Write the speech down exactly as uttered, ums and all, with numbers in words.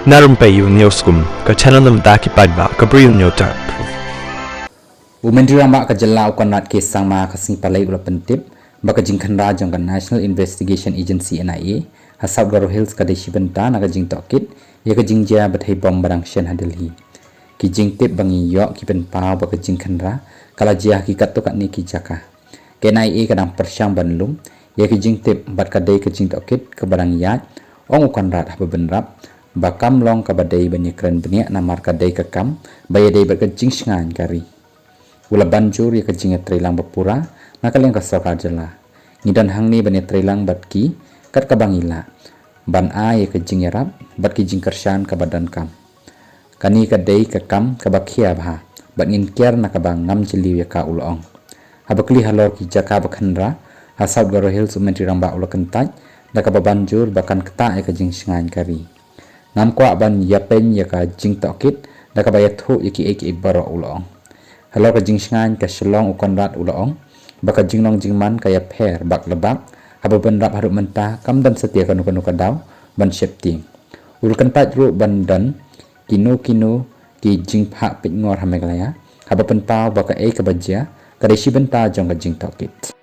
Na rympei u News Kum, ka channel na bynta ki paidbah ka Bri u Newtap. U Myntri Rangbah ka jylla u Conrad K Sangma ka sngi Palei u la pyntip ba ka jingkhynra jong ka National Investigation Agency, N I A, ha South Garo Hills ka dei shi bynta na ka jingtohkit ïa ka jingjia bthei bom ba dang shen ha Delhi. Ki jingtip ba ngi ïoh ki pynpaw ba ka jingkhynra ka la jia ha ki katto katne ki jaka. Ka N I A ka dang pyrshang ban lum ïa ki jingtip bad ka dei ka jingtohkit kaba dang ïaid, ong u Conrad haba bynrap ba kam long kaba dei ban ïakren bniah namar ka dei ka kam ba ïadei bad ka jingshngaiñ ka ri. U la ban jur ïa ka jingïatreilang ba pura na ka liang ka sorkar jylla. Ngi don hangne ban ïatreilang bad ki kat kaba ngi lah, ban ai ïa ka jingïarap bad ki jingkyrshan kaba donkam. Kane ka dei ka kam kaba khia bha bad ngin kiar na kaba ngam jylliew ïa ka, u la ong. Haba kylli halor ki jaka ba khynra ha South Garo Hills, u Myntri Rangbah u la kyntait da kaba ban jur ba kan ktah ïa ka jingshngaiñ ka ri. Ngam kwah ban ïapeiñ ïa ka jingtohkit da kaba ïathuh ïa kiei kiei baroh, u la ong. Halor ka jingshngaiñ ka Shillong, u Conrad u la ong ba ka jinglong jingman ka ïapher bak la bak, haba bynrap haduh mynta kam don satia kano kano ka daw ban sheptieng. U la kyntait ruh ban don kino kino ki jingphah peitngor ha Meghalaya, haba pynpaw ba kaei kaba jia ka dei shi bynta jong ka jingtohkit.